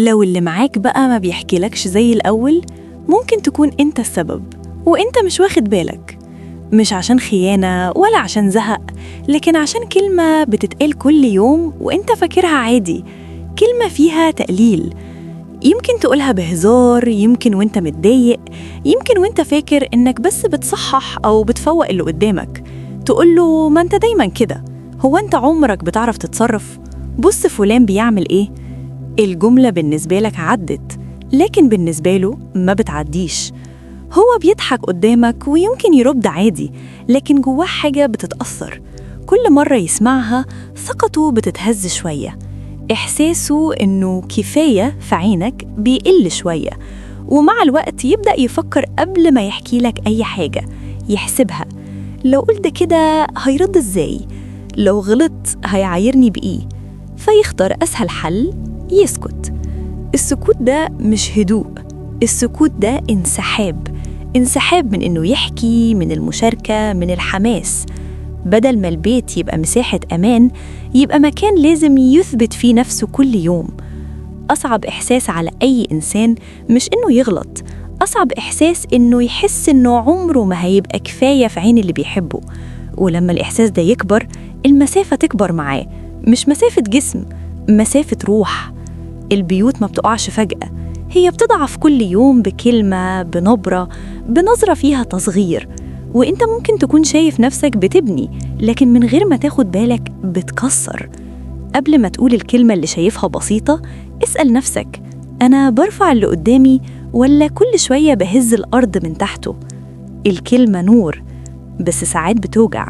لو اللي معاك بقى ما بيحكيلكش زي الأول، ممكن تكون انت السبب وانت مش واخد بالك. مش عشان خيانة ولا عشان زهق، لكن عشان كلمة بتتقال كل يوم وانت فاكرها عادي، كلمة فيها تقليل. يمكن تقولها بهزار، يمكن وانت متضايق، يمكن وانت فاكر انك بس بتصحح او بتفوق اللي قدامك. تقوله ما انت دايما كده، هو انت عمرك بتعرف تتصرف؟ بص فلان بيعمل ايه. الجملة بالنسبة لك عدت، لكن بالنسبة له ما بتعديش. هو بيضحك قدامك ويمكن يرد عادي، لكن جواه حاجة بتتأثر. كل مرة يسمعها ثقته بتتهز شوية، إحساسه إنه كفاية في عينك بيقل شوية. ومع الوقت يبدأ يفكر قبل ما يحكي لك أي حاجة، يحسبها: لو قلت كده هيرد إزاي؟ لو غلطت هيعايرني بإيه؟ فيختار أسهل حل، يسكت. السكوت ده مش هدوء، السكوت ده انسحاب. انسحاب من إنه يحكي، من المشاركة، من الحماس. بدل ما البيت يبقى مساحة أمان، يبقى مكان لازم يثبت فيه نفسه كل يوم. أصعب إحساس على أي إنسان مش إنه يغلط، أصعب إحساس إنه يحس إنه عمره ما هيبقى كفاية في عين اللي بيحبه. ولما الإحساس ده يكبر، المسافة تكبر معاه، مش مسافة جسم، مسافة روح. البيوت ما بتقعش فجأة، هي بتضعف كل يوم بكلمة، بنبرة، بنظرة فيها تصغير. وإنت ممكن تكون شايف نفسك بتبني، لكن من غير ما تاخد بالك بتكسر. قبل ما تقول الكلمة اللي شايفها بسيطة، اسأل نفسك: أنا برفع اللي قدامي ولا كل شوية بهز الأرض من تحته؟ الكلمة نور، بس ساعات بتوجع.